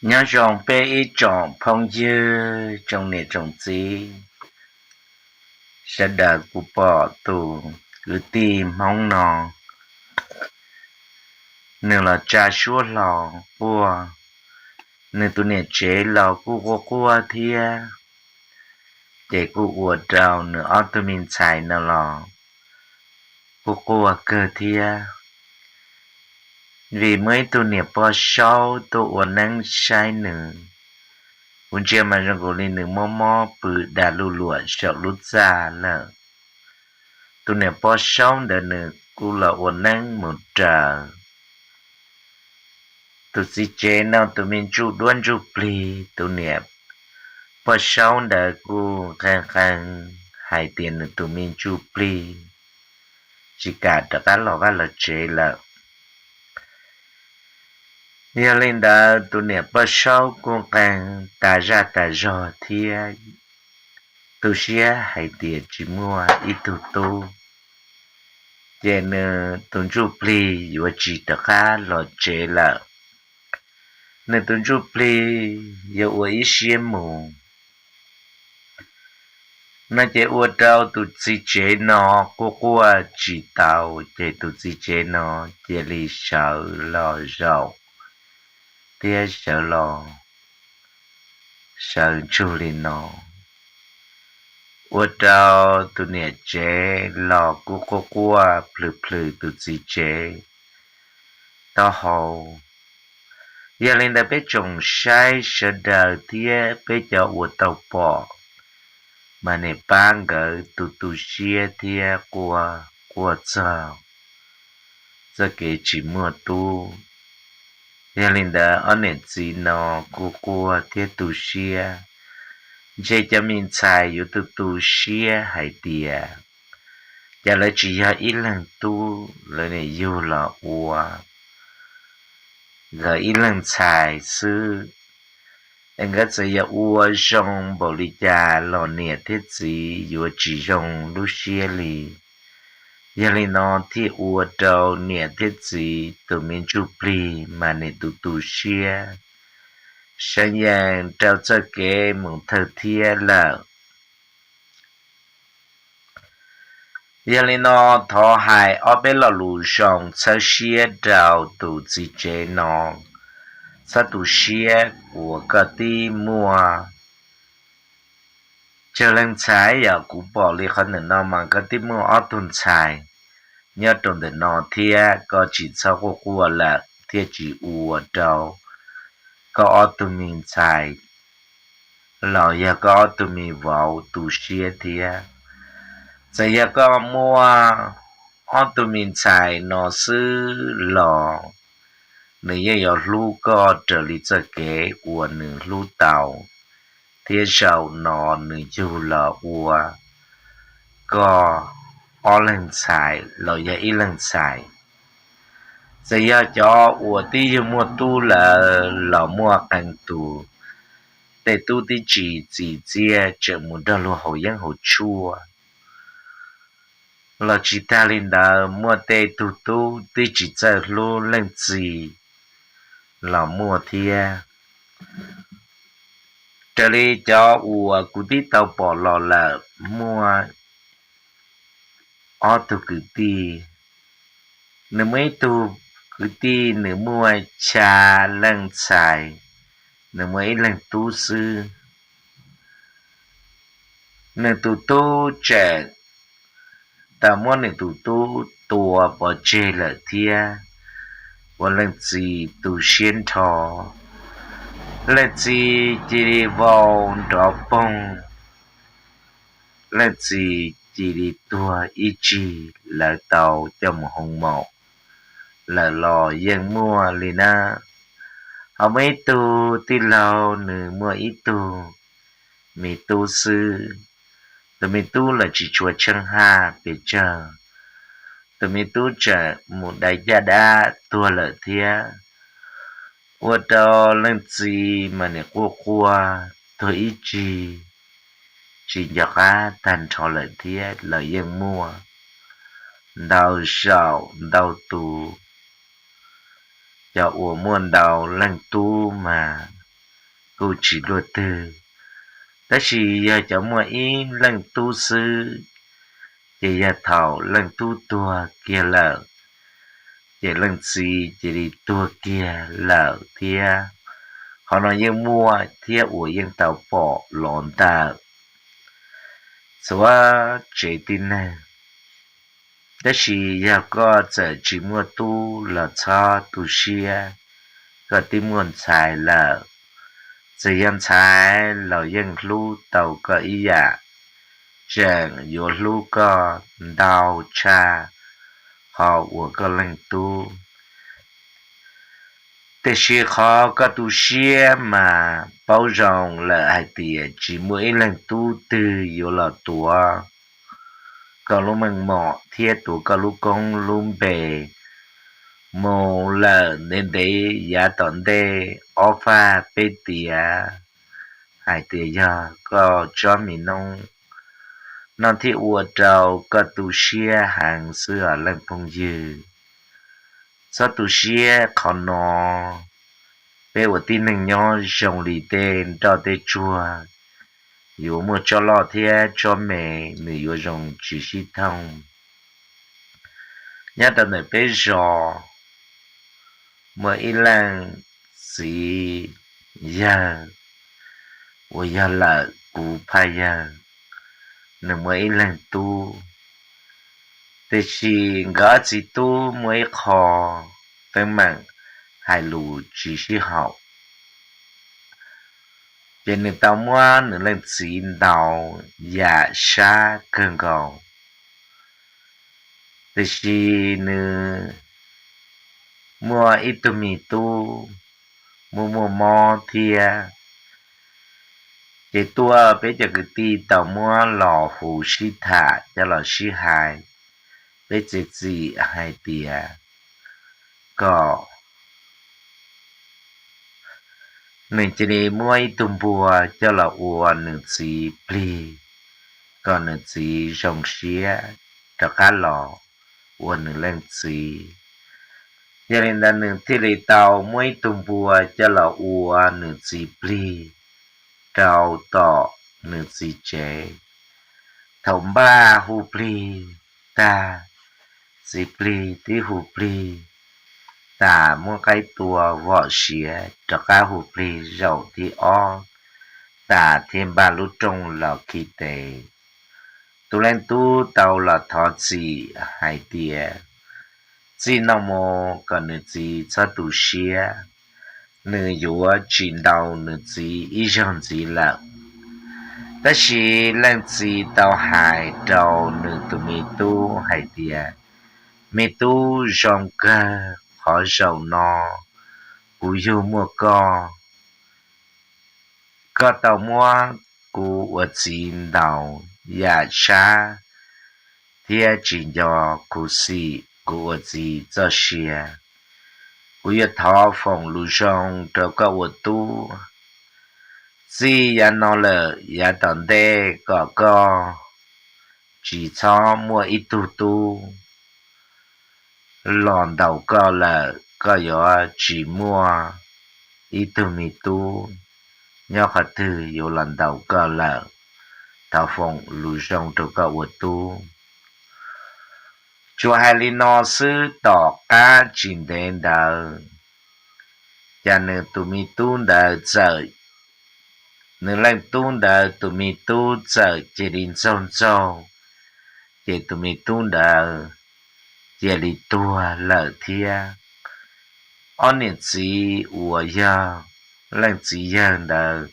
Nyob zoo peb ib tsoom phooj ywg tsoom niam tsoom txiv sawv daws. Kuv pom tus kwv tij Hmoob no, nws los tsa suab hlo quaj, nws tus niam tsev los kuj quaj quaj thiab, ces kuj ua rau nws ob tug me ntxhais no los kuj quaj kawg thiab. Vim muaj ib tug niam poj saub tuaj ua neeb saib nws, kuv ntsia mas zoo nkaus li nws mob mob pw dag luj luam saum lub txaj lawm. Tus niam poj saub ntawd nws kuj los ua neeb mus raws tus txiv tsev no tus me ntsuj duab ntsuj plig. Tus niam poj saub ntawd kuj qee qee hais tias nws tus me ntsuj plig tsis kam rov qab los vaj los tsev lawm. Yog li ntawd tus niam poj saub kuj qee tas zaj tas zog thiab tu siab hais tias tsis muaj ib tug tub, ces nws tus ntsuj plig yuav tsis rov qab los tsev lawm. Nws tus ntsuj plig yuav ua ib siab mus no, ces ua rau tus txiv tsev no quaj quaj tsis tau, ces tus txiv tsev no cia li sawv los zaum thiab sawv los sawv ntsug li no, ua rau tus niam tsev los kuj quaj quaj plhws plhws tus txiv tsev taub hau. Yog li ntawd peb tsoom saib sawv daws thiab peb cov uas tau pom mas nim pab nkawd tu tu siab thiab quaj quaj txog txoj kev tsis muaj tub. Yog li ntawd ob niam txiv no kuj quaj thiab tu siab, ntshe cov me ntxhais yuav tu tu siab hais tias cas lawv tsis yog ib leeg tub, lawv nim yug los ua nkawd ib leeg ntxhais xwb. Es nkawd txawm yog ua zoo npaum li cas los niam thiab txiv yuav tsis zoo lub siab li. Yog li no thiaj ua rau niam thiab txiv tus me ntsuj plig mas nim tu tu siab, seev yees rau txoj kev mus thawj thiab lawm. Yog li no thov hais ob peb lo lus zoo txhawb siab rau tus txiv tsev no, txhob tu siab uas koj tib muaj tsawg leej ntxhais. Yog kuv pom li qhov ntawm no mas koj tib muaj ob tug ntxhais nyob rau ntawm no thiab, koj tsis txhob quaj quaj lawm thiab tsis ua rau koj ob tug me ntxhais los yog koj ob tug me vauv tu siab thiab. Txawm yog koj muaj ob tug me ntxhais no xwb los nws yeej yuav hlub koj raws li txoj kev uas nws hlub tau, thiab zaum no nws yug los ua koj ob leeg ntxhais los yog ib leeg ntxhais. Txawm yog cov uas twb yug muaj tub lawm los muaj qee tus tej tub twb tsis txi txiaj tseem mus nrog luag haus yeeb haus tshuaj, los tsis tag li ntawd muaj tej tug tub twb tsis txawj hlub leej txiv los muaj thiab. Raws li cov uas kuv twb tau pom los lawm, muaj ob tug kwv tij, nws muaj ib tug kwv tij nws muaj xya leej ntxhais, nws muaj ib leeg tub xwb. Nws tus tub tseem tau muab nws tus tub tua pov tseg lawm thiab, ua leej txiv tu siab nrho. Leej txiv cia li vau nrov poog, leej txiv cia li tuag ib tsig. Lawv tau coj mus hoo maum lawm los yeej muaj li na. Ho muaj ib tug tij laug nws muaj ib tug me tub xwb. Tus me tub los tsis tshua tsheej haj pes tsawg, tus me tub tseem mus dai caj dab tuag lawm thiab. Ua rau leej txiv mas nim quaj quaj tuag ib tsig, tsis nco qab tag nrho lawm thiab. Lawv yeej muaj ntau zaum ntau tus, cov uas muaj ntau leej tub mas kuj tsis luaj twg. Tab sis yog cov muaj ib leej tub xwb, ces yog thaum leej tub tuag kiag lawm, ces leej txiv cia li tuag kiag lawm thiab. Qhov no yeej muaj thiab uas yeej tau pom los ntawm txhua tsev tib neeg. Tab sis yog koj txawm tsis muaj tub los txhob tu siab, koj twb muaj ntxhais lawm. Txawm yog ntxhais los yeej hlub tau koj ib yam, tseem yuav hlub koj ntau tshaj qhov uas koj leej tub. Tiam sis qhov koj tu siab mas paub zoo lawm hais tias tsis muaj ib leeg tub twg yuav los tuav koj lub meej mom thiab tuav koj lub koob lub npe mus lawm ntev ntev yav tom ntej ob faj peb tiam hais tias yog koj tsob me noob no thiaj ua rau koj tu siab heev xwb os leej phooj ywg. Txhob tu siab qhov no. Peb ua tib neeg nyob zoo li tej nroj tej tsuag, yuav muaj tsob loj thiab tsob me, nws yuav zoo tsis sib thooj. Nyob rau ntawm peb zos muaj ib leej txiv yawg uas yog lawm kuv phaj yawg, nws muaj ib leeg tub. Tiam sis nkawd ob txiv tub muaj ib qho teeb meem hais lus tsis sib haum, ces nws tau muab nws leej txiv ntaus yam sab kawg nkaus. Tiam sis nws muaj ib tug me tub muaj muaj mob thiab, ces tuaj peb cov kwv tij tau muab los hu sib tham coj los sib hais. Peb txiav txim hais tias kom nws cia li muab ib tug npua coj los ua nws txiv plig, kom nws txiv zoo siab rov qab los ua nws leej txiv. Yog li ntawd nws thiaj li tau muab ib tug npua coj los ua nws txiv plig rau tom nws txiv tsev. Thaum npaj hu plig tag, txiv plig twb hu plig tas muab qaib tua vom siav rov qab hu plig zaum thib ob tas thiaj npaj lub rooj los khi tes. Tus leej tub tau los thov txim hais tias txij no mus kom nws txiv txhob tu siab, nws yuav tsis ntaus nws txiv ib zaug ntxiv lawm. Tab sis leej txiv tau hais rau nws tus me tub hais tias, me tub, zoo kawg qhov zaum no kuv yug muaj koj. Koj tau muab kuv ua txiv ntaus yam sab thiab tsis nco khuv xim kuv ua txiv txoj sia. Kuv yuav thov foom lus zoo rau koj ua tub. Txij yav no lawm yav tom ntej kom koj tsis txhob muaj ib tug tub los ntaus koj lawm, koj yuav tsis muaj ib tug me tub nyob qhov twg yuav los ntaus koj lawm. Thov foom lus zoo rau koj ua tub. Tsuas hais li no xwb tom qab tsis ntev ntawd, cas nws tus me tub ntawd txawm, nws leej tub ntawd tus me tub txawm cia li ntxaug ntxaug, ces tus me tub ntawd cia li tuag lawm thiab. Ob niam txiv uas yog leej txiv yawg ntawd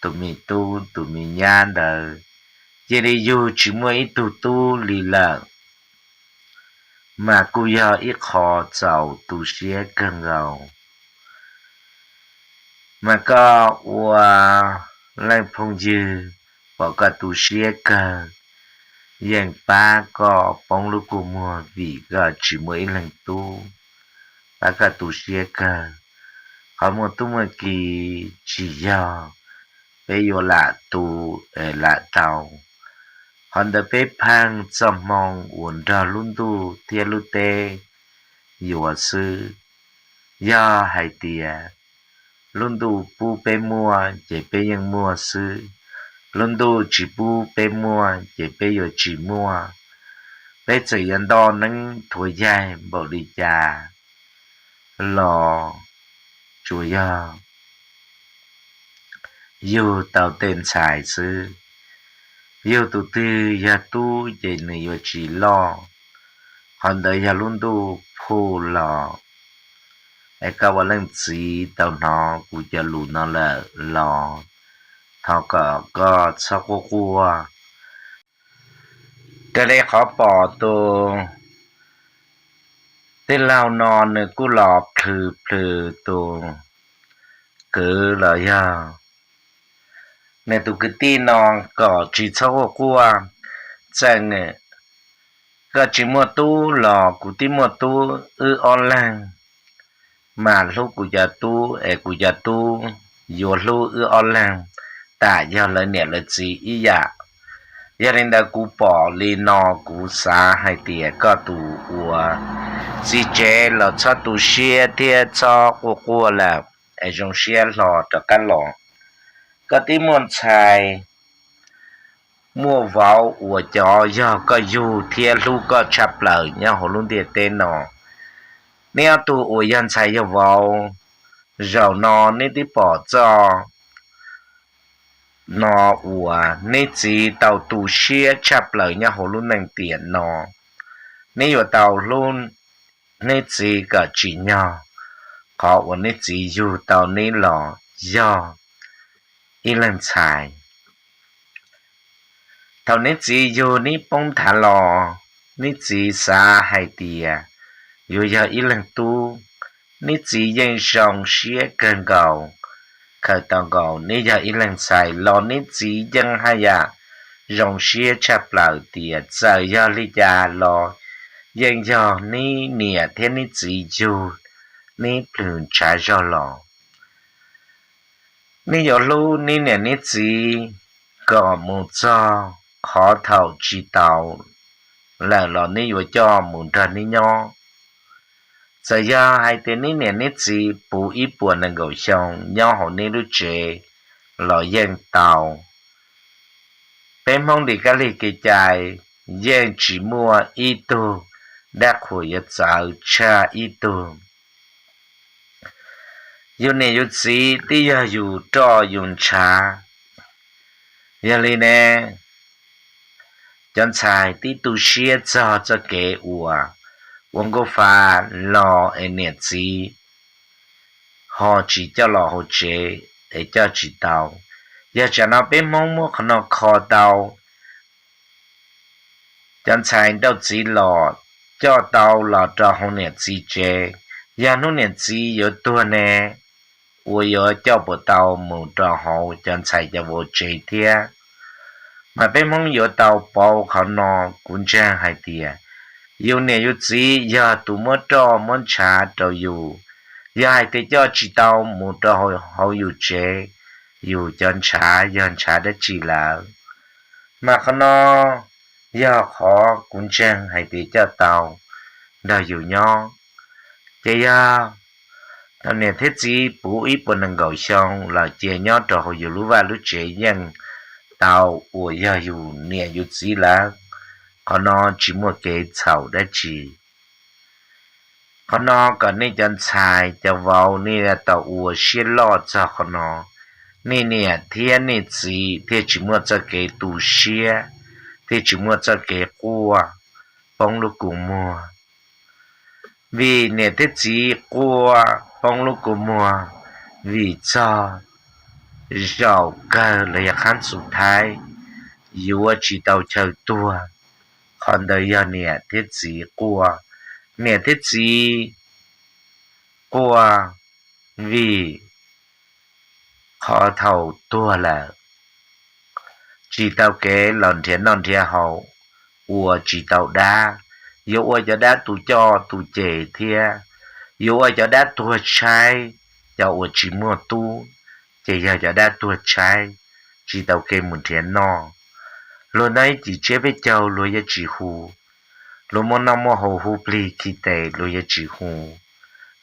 tus me tub tus me nyab ntawd cia li yug tsis muaj ib tug tub li lawm, mas kuj yog ib qho txaus tu siab kawg nkaus. Mas koj ua leej phooj ywg, pom koj tu siab kawg, yeej pab koj poob lub kua muag vim koj tsis muaj ib leeg tub, pab koj tu siab kawg. Qhov muaj tub muaj ki tsis yog peb yuav lam tu, lam tau. Qhov ntawd peb pheej txoj hmoo uas nrog lub ntuj thiab lub teb yuav xwb. Yog hais tias Lub ntuj pub peb muaj ces peb yeej muaj xwb, lub ntuj tsis pub peb muaj ces peb yuav tsis muaj. Peb txawm yuav nto neeb thuav yaig npaum li cas los tsuas yog yug tau tej ntxhais xwb. Yug tus twg yog tub ces nws yuav tsis loj, qhov ntawd yog lub ntuj phuj los. Es koj ua leej txiv tau hnov kuv cov lus no lawm los thov kom koj txhob quaj quaj. Raws li qhov pom tus tij laug no nws kuj los plhws plhws tus kwv los yog nws tus kwv tij no kom tsis txhob quaj quaj. Txawm koj tsis muaj tub los kuv twb muaj tub wb ob leeg, mas hlub kuv cov tub es kuv cov tub yuav hlub wb ob leeg tam yog lawv niam lawv txiv ib yam. Yog li ntawd kuv pom li no kuv xav hais tias koj tus uas txiv tsev los txhob tu siab thiab txhob quaj quaj lawm, es zoo siab hlo rov qab los. Koj twb muaj ntxhais muaj vauv uas cov yog koj yug thiab hlub koj tshaj plaws nyob hauv lub ntiaj teb no. Neb ob tug uas yog ntxhais yog vauv, zaum no neb twb pom txoj no uas neb txiv tau tu siab tshaj plaws nyob hauv lub neej tiam no. Neb yuav tau hlub neb txiv kom tsim nyog qhov uas neb txiv yug tau neb los yog ib leeg ntxhais. Thaum neb txiv yug neb poob nthav los, neb txiv xav hais tias yuav yog ib leeg tub, neb txiv yeej zoo siab kawg nkaus. Khaws tau nkaus neb yog ib leeg ntxhais los neb txiv yeej haj yam zoo siab tshaj plaws tias txawm yog li cas los yeej yog neb niam thiab neb txiv yug neb plhws ntshav zog los. Neb yuav hlub neb niam neb txiv kom mus txog qhov thaum tsis tau lawm los neb yuav coj mus nrog neb nyob. Txawm yog hais tias neb niam neb txiv puv ib puas nees nkaum xyoo nyob hauv neb lub tsev los yeej tau. Peb Hmoob li kab lig kev cai yeej tsis muaj ib tug dab qhuas yuav txawv tshaj ib tug. Yus niam yus txiv twb yog yus roj yus ntshav. Yog li ne, cov ntxhais twb tu siab txog txoj kev uas ua nkauj fa los es niam txiv ho tsis coj los hauv tsev es coj tsis tau. Yog tsam no peb Hmoob muab qhov no kho tau, cov ntxhais nrauj txiv los coj tau los rau hauv niam txiv tsev, yog hnub niam txiv yuav tuag ne, ua yuav coj puas tau mus rau hauv cov ntxhais cov vauv tsev thiab. Mas peb Hmoob yuav tau pauv qhov no, kuv ntseeg hais tias yus niam yus txiv yog tus muab roj muab ntshav rau yus. Yog hais tias coj tsis tau mus rau hauv yus tsev, yus cov ntshav yog ntshav dab tsi lawm? Mas qhov no yog qhov kuv ntseeg hais tias coj tau nrog yus nyob. Ces yog tau niam thiab txiv puv ib puas nees nkaum xyoo los cia nyob rau hauv yus lub vaj lub tsev yeej tau, uas yog yus niam yus txiv lawm. Qhov no tsis muaj kev txhaum dab tsi. Qhov no kom nej cov ntxhais cov vauv nej tau ua siab loj txog qhov no, nej niam thiab nej txiv thiaj tsis muaj txoj kev tu siab, thiaj tsis muaj txoj kev quaj poob lub kua muag. Vim niam thiab txiv quaj poob lub kua muag vim txog zaum kawg los yog qhab txus thaib yuav tsis tau chaw tuag. Qhov ntawd yog niam thiab txiv quaj. Niam thiab txiv quaj vim qhov thaum tuag lawm tsis tau kev los nrhiav noj nrhiav haus, ua tsis tau dab, yuav ua cov dab tu coj tu ceg thiab, yuav ua cov dab tuag tshaib. Cov uas tsis muaj tub ces yog cov dab tuag tshaib, tsis tau kev mus nrhiav noj. Luag noj ib cim tsiab peb caug luag yuav tsis hu, luag muaj noj muaj haus hu plig khi tes luag yuav tsis hu,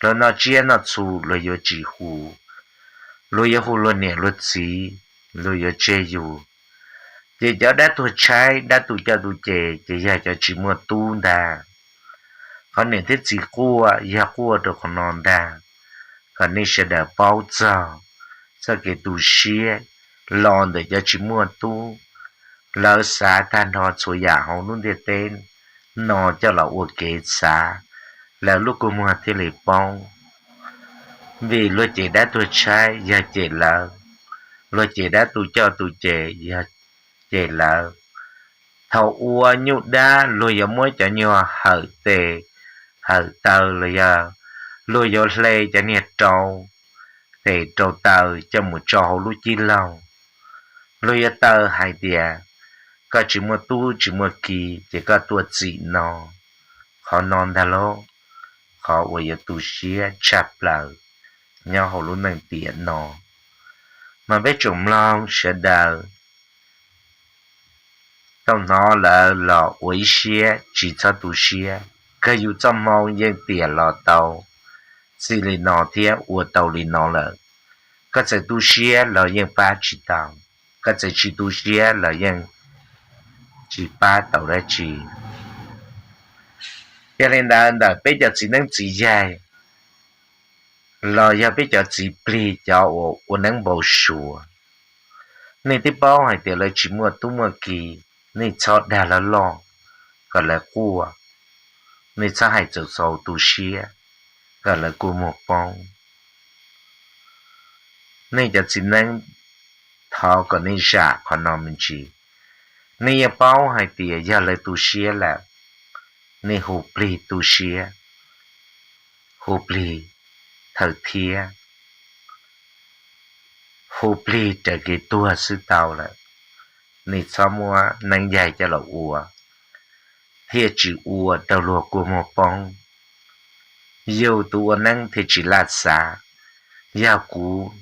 luag noj tsiab noj txhu luag yuav tsis hu. luag yuav hu luag niam luag txiv, luag yuav tseg yus. Ces cov dab tuag tshaib, dab tu coj tu ces, ces yog cov tsis muaj tub ntag. Qhov niam thiab txiv quaj yog quaj rau qhov no ntag, kom nej sawv daws paub txog txoj kev tu siab los ntawm cov tsis muaj tub. Lawv xav tag nrho txhua yam hauv lub ntiaj teb no coj los ua kev xav, lawv lub kua muag thiaj li poob. Vim luag cem dab tuag tshaib yog cem lawv, luag cem dab tu coj tu ces yog cem lawv. Thaum ua nyuj dab luag yuav muab cov nyuag hawm tes hawm taw los yog luag yuav hle cov niag rau tes rau taw coj mus tso hauv lub cib laug. Luag yuav taw hais tias koj tsis muaj tub tsis muaj ki ces koj tuaj txim no. Qhov no ntag lauj, qhov uas yuav tu siab tshaj plaws nyob hauv lub neej tiam no. Mas peb tsoom mloog sawv daws tau hnov lawv los ua ib siab tsis txhob tu siab, kawg yus txoj hmoo yeej tiam los tau txij li no thiab ua tau li no lawm. Koj txawm tu siab los yeej pab tsis tau, koj txawm tsis tu siab los yeej tsis pab tau dab tsi. Yog li ntawd ntawm peb cov txiv neeb txiv yaig los yog peb cov txiv plig cov uas ua neeb npau suav, nej twb paub hais tias lawv tsis muaj tub muaj ki, nej txhob dag lawv loj kom lawv quaj, nej txhob hais txaus txaus tu siab kom lawv kua muag poob. Nej cov txiv neeb, thov kom nej zam qhov no me ntsis. Nej yeej paub hais tias yog lawv tu siab lawm, nej hu plig tu siab, hu plig thawm thiab, hu plig raws kev tuag xwb tau lawm. Nej txhob muab neeb yaig coj los ua, thiaj tsis ua rau luag kua muag poob. Yus tus ua neeb thiaj tsis laj xav. Yog kuv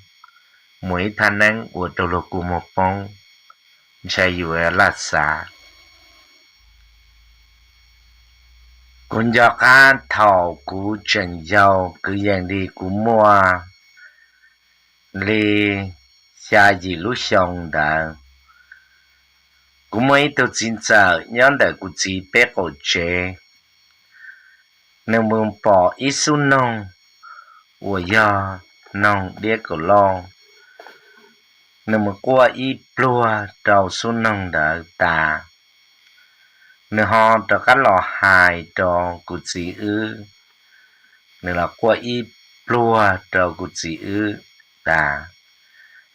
mus ib thaj neeb ua rau luag kua muag poob, ntshai yus laj xav. Kuv nco qab thaum kuv tseem yau kwv yees li kuv muaj li xya yim lub xyoo ntawd, kuv muaj ib tug txiv ntxawm nyob ntawm kuv txiv peb qaum tsev. Nws mus pom ib xub noog uas yog noog diab kaum lauj, nws mus quaj ib pluag rau xub noog ntawd tas, nws ho rov qab los hais rau kuv txiv wb. Nws los quaj ib pluag rau kuv txiv wb tas,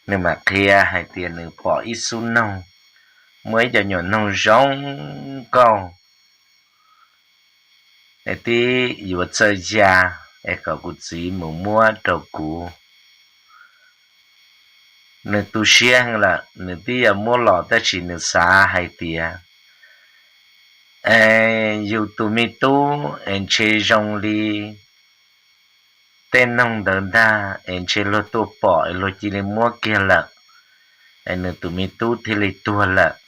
nws mam qhia hais tias nws pom ib xub noog, muaj ib cov nyuam noog zoo nkauj, es twb yuav txawj ya, es kom kuv txiv mus muab rau kuv. Nws tu siab heev lawm, nws twb yuav muab los tab sis nws xav hais tias, es yus tus me tub es ntshe zoo li tej noog ntawd ntag, es ntshe luag tuaj pom es luag cia li muab kiag lawm, es nws tus me tub thiaj li tuag lawm.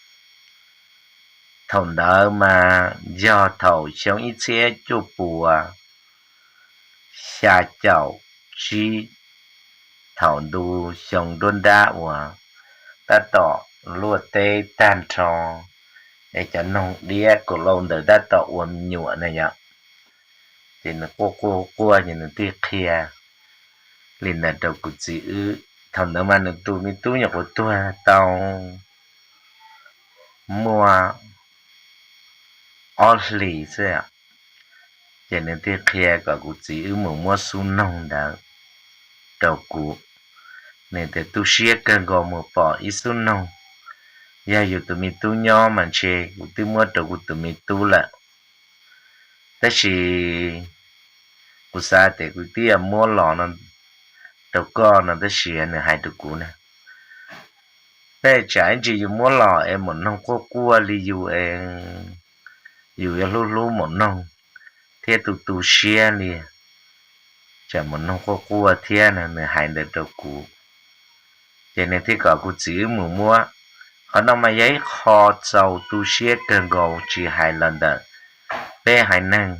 Thaum ntawd mas yog thaum xyoo ib txhiab cuaj puas xya caum tsib, thaum ntu xyoo nruab nrab uas tab tom luaj teb tag nrho, es cov noog diab kaum lauj ntawd tab tom ua me nyuam na yom. Ces nws quaj quaj quaj ces nws thiaj qhia li ntawd rau kuv txiv wb. Thaum ntawd mas nws tus me tub nyuam qhuav tuag tau muaj ob hlis xwb, ces nws thiaj qhia kom kuv txiv wb mus muab xub noog ntawd rau kuv. Nws tias tu siab kawg nkaus mus pom ib xub noog, yog yus tus me tub nyob mas ntshe kuv twb muab rau kuv tus me tub lawm. Tab sis kuv xav tias kuv twb yuav muab los no rau koj no tab sis nws hais rau kuv na, tej tsam ib ntsis yus muab los es maum noog quaj quaj li yus es yus yuav hlub hlub maum noog thiab tu tu siab li, tsam maum noog quaj quaj thiab no, nws hais ntawd rau kuv. Ces nws thiaj kom kuv txiv wb mus muab. Qhov no mas yog ib qho txaus tu siab kawg nkaus tsis hais los ntawm peb haiv neeg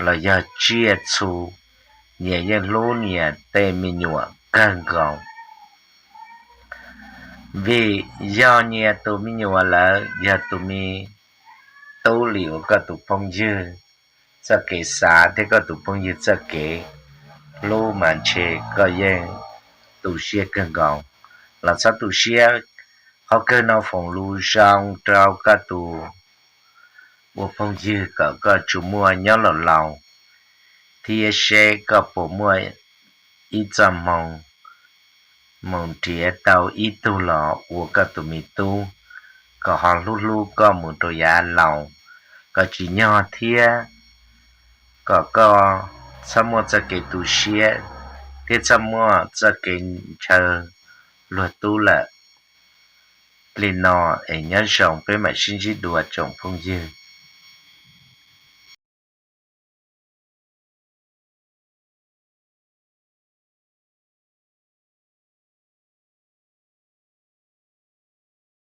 los yog tsiaj txhu, nyias yeej hlub nyias tej me nyuam kawg nkaus. Vim yog nyias tus me nyuam lawm, yog tus me tub li uas koj tus phooj ywg txoj kev xav thiab koj tus phooj ywg txoj kev hlub mas ntshe koj yeej tu siab kawg nkaus. Los txhob tu siab, qhov kawg no foom lus zoo rau koj tus ua phooj ywg kom koj tsuas muaj nyob laus laus thiab seb koj puas muaj ib txoj hmoo mus nrhiav tau ib tug los ua koj tus me tub, kom ho hlub hlub koj mus rau yav laus, kom tsim nyog thiab kom koj txhob muaj txoj kev tu siab thiab txhob muaj txoj kev ntshaw luag tub lawm. Li no es nyob zoo, peb mam sib ntsib dua tsoom phooj ywg.